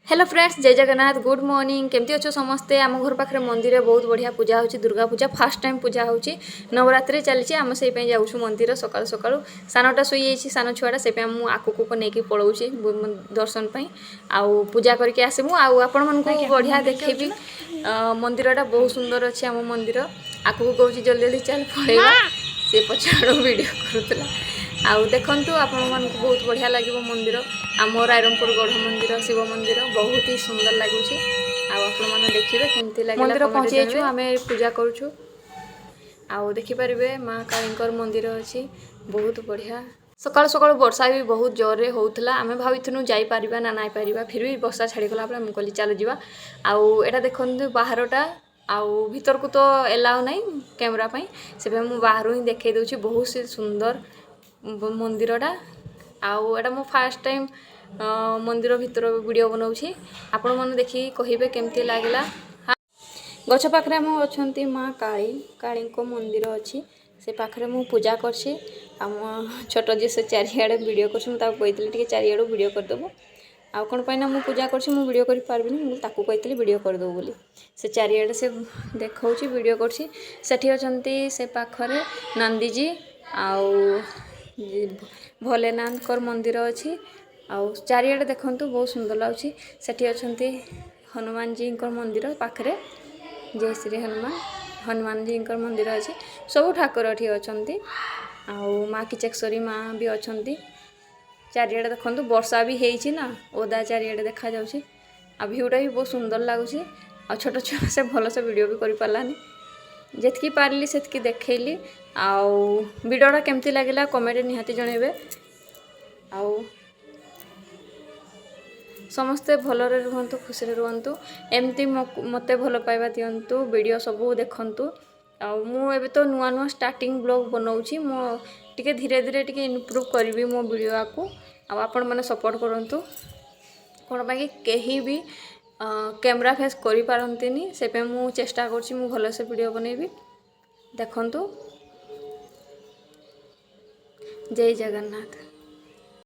Hello friends, ଜୟ Jagannath, good morning. କେମିତି ଅଛ ସମସ୍ତେ? ଆମ ଘର ପାଖରେ ମନ୍ଦିରରେ ବହୁତ ବଢ଼ିଆ ପୂଜା ହେଉଛି। ଦୁର୍ଗା ପୂଜା ଫାର୍ଷ୍ଟ ଟାଇମ୍ ପୂଜା ହେଉଛି। ନବରାତ୍ରି ଚାଲିଛି। ଆମେ ସେଇ ପାଇଁ ଯାଉଛୁ ମନ୍ଦିର ସକାଳୁ ସକାଳୁ। ସାନଟା ଶୋଇଯାଇଛି, ସାନ ଛୁଆଟା, ସେଇପାଇଁ ମୁଁ ଆକୁ ନେଇକି ପଳାଉଛି ଦର୍ଶନ ପାଇଁ। ଆଉ ପୂଜା କରିକି ଆସିବୁ ଆଉ ଆପଣମାନଙ୍କୁ ବଢ଼ିଆ ଦେଖେଇବି। ମନ୍ଦିରଟା ବହୁତ ସୁନ୍ଦର ଅଛି ଆମ ମନ୍ଦିର। ଆକୁ କହୁଛି, ଜଲ୍ଦି ଜଲ୍ଦି ଚାଲ ପଳେଇବା। ସେ ପଛଆଡ଼ୁ ଭିଡ଼ିଓ କରୁଥିଲା। ଆଉ ଦେଖନ୍ତୁ, ଆପଣମାନଙ୍କୁ ବହୁତ ବଢ଼ିଆ ଲାଗିବ ମନ୍ଦିର। ଆମ ରାଇରଙ୍ଗପୁର ଗଢ଼ ମନ୍ଦିର, ଶିବ ମନ୍ଦିର ବହୁତ ହି ସୁନ୍ଦର ଲାଗୁଛି। ଆଉ ଆପଣମାନେ ଦେଖିବେ, କେମିତି ଲାଗିଲା। ମନ୍ଦିର ପହଞ୍ଚି ଯାଇଛୁ ଆମେ, ପୂଜା କରୁଛୁ। ଆଉ ଦେଖିପାରିବେ, ମା କାଳୀଙ୍କର ମନ୍ଦିର ଅଛି, ବହୁତ ବଢ଼ିଆ। ସକାଳୁ ସକାଳୁ ବର୍ଷା ବି ବହୁତ ଜୋରରେ ହେଉଥିଲା। ଆମେ ଭାବିଥିଲୁ ଯାଇପାରିବା ନା ନାଇଁ ପାରିବା। ଫିର୍ ବି ବର୍ଷା ଛାଡ଼ିଗଲା ପରେ ମୁଁ କହିଲି, ଚାଲ ଯିବା। ଆଉ ଏଇଟା ଦେଖନ୍ତୁ ବାହାରଟା। ଆଉ ଭିତରକୁ ତ ଏଲାଉ ନାହିଁ କ୍ୟାମେରା ପାଇଁ, ସେଥିପାଇଁ ମୁଁ ବାହାରୁ ହିଁ ଦେଖେଇ ଦେଉଛି। ବହୁତ ସୁନ୍ଦର ମନ୍ଦିରଟା। ଆଉ ଏଇଟା ମୁଁ ଫାର୍ଷ୍ଟ ଟାଇମ୍ ମନ୍ଦିର ଭିତର ଭିଡ଼ିଓ ବନାଉଛି। ଆପଣମାନେ ଦେଖିକି କହିବେ କେମିତି ଲାଗିଲା। ଗଛ ପାଖରେ ଆମ ଅଛନ୍ତି ମା କାଳୀ। କାଳୀଙ୍କ ମନ୍ଦିର ଅଛି, ସେ ପାଖରେ ମୁଁ ପୂଜା କରିଛି। ଆମ ଛୋଟ ଝିଅ, ସେ ଚାରିଆଡ଼େ ଭିଡ଼ିଓ କରୁଛି। ମୁଁ ତାକୁ କହିଥିଲି, ଟିକେ ଚାରିଆଡ଼ୁ ଭିଡ଼ିଓ କରିଦେବୁ। ଆଉ କ'ଣ ପାଇଁ ନା ମୁଁ ପୂଜା କରୁଛି, ମୁଁ ଭିଡ଼ିଓ କରିପାରିବିନି। ମୁଁ ତାକୁ କହିଥିଲି ଭିଡ଼ିଓ କରିଦେବୁ ବୋଲି। ସେ ଚାରିଆଡ଼େ ସେ ଦେଖାଉଛି, ଭିଡ଼ିଓ କରୁଛି। ସେଠି ଅଛନ୍ତି ସେ ପାଖରେ ନନ୍ଦୀଜୀ ଆଉ ଭୋଲେନାଥଙ୍କର ମନ୍ଦିର ଅଛି। ଆଉ ଚାରିଆଡ଼େ ଦେଖନ୍ତୁ, ବହୁତ ସୁନ୍ଦର ଲାଗୁଛି। ସେଠି ଅଛନ୍ତି ହନୁମାନଜୀଙ୍କର ମନ୍ଦିର ପାଖରେ। ଜୟ ଶ୍ରୀ ହନୁମାନ। ହନୁମାନଜୀଙ୍କର ମନ୍ଦିର ଅଛି। ସବୁ ଠାକୁର ଏଠି ଅଛନ୍ତି। ଆଉ ମା କିଚେଶ୍ୱରୀ ମା ବି ଅଛନ୍ତି। ଚାରିଆଡ଼େ ଦେଖନ୍ତୁ, ବର୍ଷା ବି ହେଇଛି ନା, ଓଦା ଚାରିଆଡ଼େ ଦେଖାଯାଉଛି। ଆଉ ଭିଉଟା ବି ବହୁତ ସୁନ୍ଦର ଲାଗୁଛି। ଆଉ ଛୋଟ ଛୁଆ, ସେ ଭଲସେ ଭିଡ଼ିଓ ବି କରିପାରିଲାନି। ଯେତିକି ପାରିଲି ସେତିକି ଦେଖେଇଲି। ଆଉ ଭିଡ଼ିଓଟା କେମିତି ଲାଗିଲା, କମେଣ୍ଟରେ ନିହାତି ଜଣାଇବେ। ଆଉ ସମସ୍ତେ ଭଲରେ ରୁହନ୍ତୁ, ଖୁସିରେ ରୁହନ୍ତୁ, ଏମିତି ମୋତେ ଭଲ ପାଇବା ଦିଅନ୍ତୁ, ଭିଡ଼ିଓ ସବୁ ଦେଖନ୍ତୁ। ଆଉ ମୁଁ ଏବେ ତ ନୂଆ ନୂଆ ଷ୍ଟାର୍ଟିଂ ବ୍ଲଗ୍ ବନାଉଛି। ମୁଁ ଟିକେ ଧୀରେ ଧୀରେ ଟିକେ ଇମ୍ପ୍ରୁଭ୍ କରିବି ମୋ ଭିଡ଼ିଓକୁ। ଆଉ ଆପଣମାନେ ସପୋର୍ଟ କରନ୍ତୁ। କ'ଣ ପାଇଁ କି କେହି ବି କ୍ୟାମେରା ଫେସ୍ କରିପାରନ୍ତିନି, ସେଥିପାଇଁ ମୁଁ ଚେଷ୍ଟା କରୁଛି ମୁଁ ଭଲସେ ଭିଡ଼ିଓ ବନେଇବି। ଦେଖନ୍ତୁ। ଜୟ ଜଗନ୍ନାଥ।